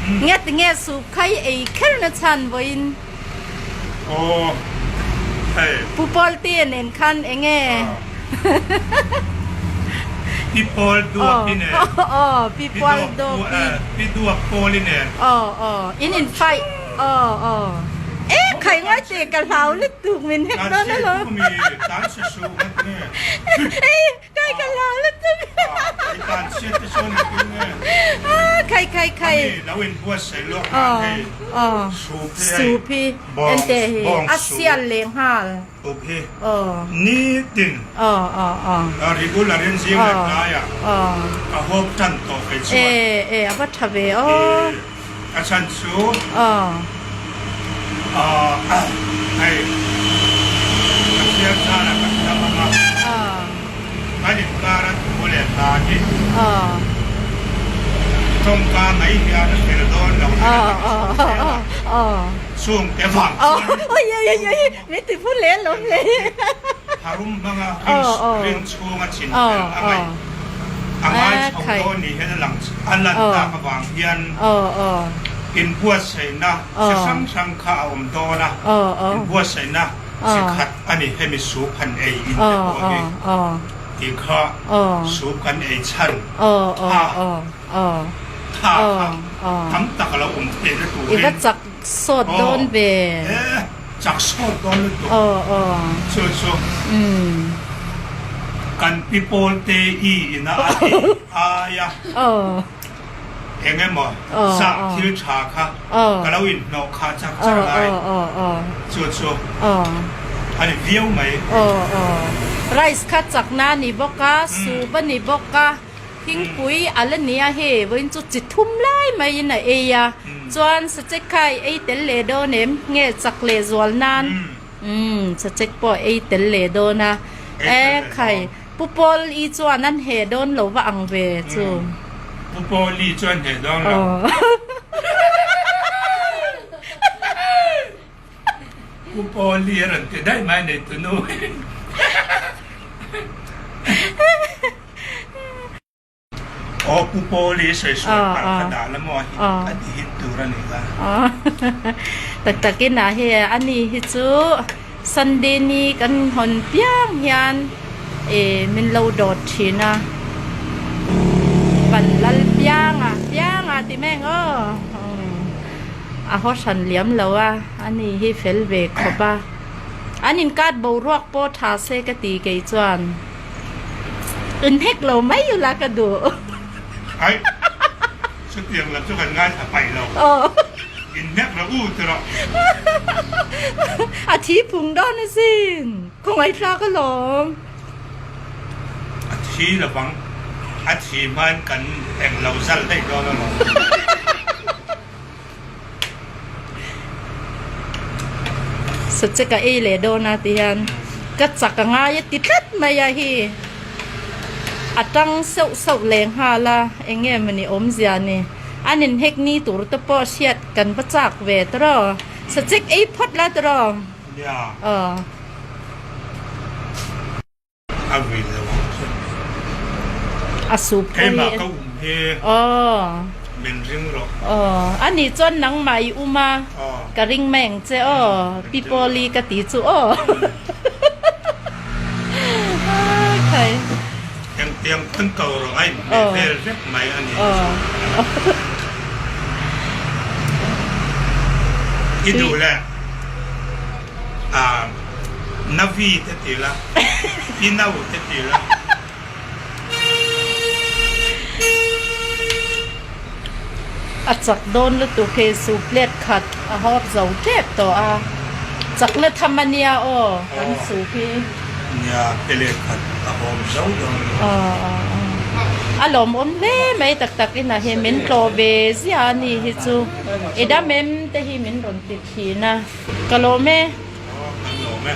Nge tinge soup kha i ei kher na chhan vawiin? Aw hei. Pu Pawltea nen khan enge? Pi Pawl Duapi nen. Aw Pi Pawl Duapi. Pi Duap Pawli nen. Aw aw in in fight. Aw aw e khai ngai teh ka hlau lutuk min hek dawn alawm. Tan se su ngat nge. Ei kai ka hlau lutuk. Kai tan chhiat te chuan engtin nge. Khai khai khai. Ani lo in buatsaih lawk nan hei sup hi hei. Sup hi ente hi a sial leh nghal. Sup hi nitin regular in zing leh tlaiah ka hawp tan tawh kei chuan. E e a va tha ve aw. A chhan chu hei Pathian zanah kan dam ang a, kan inkar a thu leh hla hi tawngka mai hian a fel dawn lo hi a lang chhuak zel a, chungte vang chuan Harum hmanga ring chhunga chin fel a ngaih a ngai chho dawn ni hian a lang a lan tak avang hian inbuatsaihna chi hrang hrang kha a awm dawn a, inbuatsaihna chi khat a ni hemi soup han ei in te pawh hi tih kha soup kan ei chhan tha tha kha tam tak a lo awm theihna turin. Sawt dawn ve. E, chak sawt dawn lutuk. Aw aw. Chu chu. Umm. Kan pi pawl te i ina a ei ai a. Aw. Eng emaw zah thil tha kha ka lo inhnawh khah chak chak lai. Aw aw aw. Chu chu. Aw. A ni viau mai. Aw aw. Rice kha chakna a ni bawk a, soup a ni bawk a. Thingpui a la nia hei vawiin chu chi thum lai maiin a ei a, chuan sachek kha i ei tel leh dawn em? Nge chak leh zual nan? Umm sachek pawh ei tel leh dawn a, e khai Pu Paul i chuan an heh dawn lo va ang ve chu. Pu Paul i chuan heh dawn lo. Pu Paul i a rawn ti daih mai nei tunu. Aw Pu Paul i sawi sual palh kha dah la maw a ti hit tur a ni kha. Tak takin ah hei ani hi chu Sunday ni kan hawn piang hian min lo dawt thin a. Van lal piang a piang a ti mai ang aw. A haw hran liam lo a ani hi fel ve khawp a. An inkat boruak pawh tha se ka ti kei chuan. In hek lo mai ula ka duh. Ai, chutiang lam chu kan ngaithla paih lo. In hnek rawh u ti rawh. A thi phung dawn asin. Khawngaih thlak alawm. A thi lovang. A thi hmain kan eng lo zal daih dawn alawm. Sawche ka ei leh dawn a ti hian ka chak a ngai a ti tlat mai a hi a tang sauh sauh leh nghal a eng nge mawni awmzia ni an inhek ni tur te pawh hriat kan va chak ve tawh sawchek ei phawt la tawh aw. A vui lo ang chu. A sup pawh hi. Keimah ka um hi. Aw. Min ring rawh. Aw. A nih chuan nangmah i um a. Aw. Ka ring mai ang che aw. Pi Pawli ka ti chu aw. Khai. Engtiang pawn ko rawh a inhmeh vel vek mai a nih chu. I duh leh. Ah, Navi te ti la, i nau te ti la. A chak dawn lutuk hi su plate khat a hawp zo tep tawh a, chakna tham a nia aw kan su hi. Nia, plate khat a hawp zo dawn lo. A lawmawm hle mai tak tak inah hian min tlawh ve ziah a ni hi chu i dam em te hi min rawn ti thin a. Ka lawm e. Aw, kan lawm e.